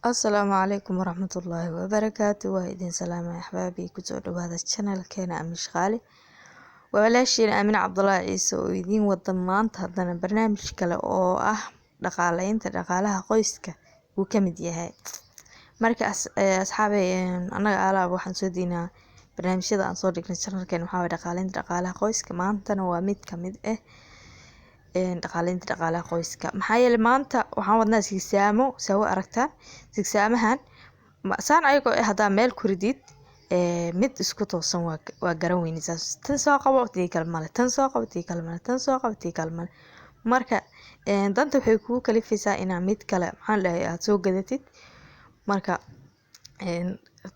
Asalaamu calaykum waraxmatullaahi wabarakaatu. Waa idin salaamay axbaabii, kusoo dhawaada channelkeena Amish Qaali. Waa walaashiin Aamin Cabdulaahi Ciise oo idiin wada maanta haddana barnaamij kale oo ah dhaqaaleynta dhaqaalaha qoyska uu ka mid yahay. Marka asxaabey, annaga alaab waxaan soo diinaa barnaamijyada aan soo dhignay channelkeena waxaa waye dhaqaaleynta dhaqaalaha qoyska. Maantana waa mid ka mid ah dhaqaaleynta dhaqaalaha qoyska, maxaa yeelay maanta waxaan wadnaa sigsaamo. Saa u aragtaan sigsaamahan saan ayagoo eh, haddaa meel ku ridid mid isku toosan waa garan weyneysaa. Tan soo qabo, tii kale male, tan soo qabo, tii kale male, tan soo qabo, tii kale male. Marka danta waxay kugu kalifaysaa inaa mid kale, maxaan dhahay, aad soo gadatid. Marka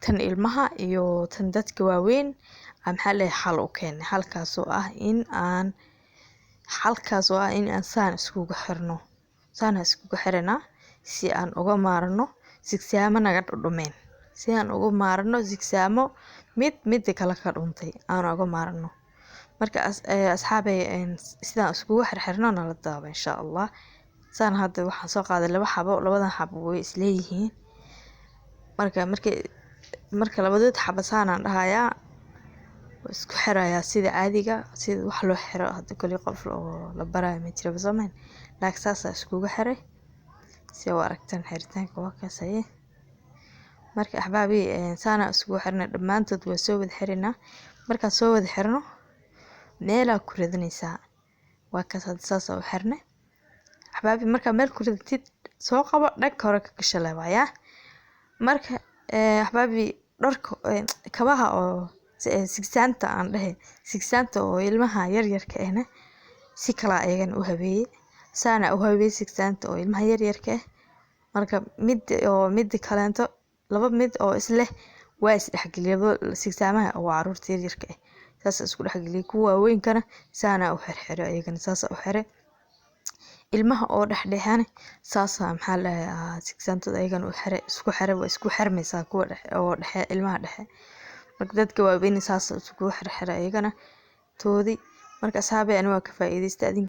tan ilmaha iyo tan dadka waaweyn, maxaa dhahay, xal u keenay, xalkaas oo ah in aan saan iskugu xirno. Saan iskugu xiranaa si aan uga maarno sigsaamo naga dhudhumeen, si aan uga maarno sigsaamo mid mida kale ka dhuntay aan uga maarno. Marka asxaabey, sidaan iskugu xirxirno nala daaba insha Allah. Saan hadda waxaan soo qaaday laba xabo. Labadan xabo way isleeyihiin. Marka marka labadood xabo saanaan dhahayaa, waa isku xirayaa sida caadiga, sida wax loo xiro. Hadda kali qof oo la barayo ma jiro soomahan, laakiin saasaa iskugu xiray si u aragtaan xiritaanka. Waa kaas haye. Marka axbaabi, saanaa iskugu xirnay dhammaantood. Waa soo wada xirinaa. Markaan soo wada xirno, meelaa ku ridanaysaa. Waa kaas, hadda saasaa u xirnay axbaabi. Markaa meel ku ridatid, soo qabo, dhanka hore ka gasha le waayaa. Marka axbaabi, dharka kabaha oo sigsaanta aan dhehe, sigsaanta oo ilmaha yaryarka ahna si kala ayagana u habeeyey. Saana u habeeyey sigsaanta oo ilmaha yaryarka ah. Marka mid oo mid kaleento, laba mid oo isleh waa isdhexgeliyay. Sigsaamaha oo caruurta yaryarka ah saas isku dhexgeliyay. Kuwa waaweynkana saana u xirxiray, ayagana saasa u xiray. Ilmaha oo dhexdhexana saasa, maxaa la dhahay, sigsaantooda ayagana u xiray, isku xiray. Waa isku xirmaysaa kuwa dhexe oo dhexe, ilmaha dhexe. Marka dadka waaweyn saas iskugu xirxiray ayagana toodi. Marka asxaabey, ani waa ka faa'iidaystay.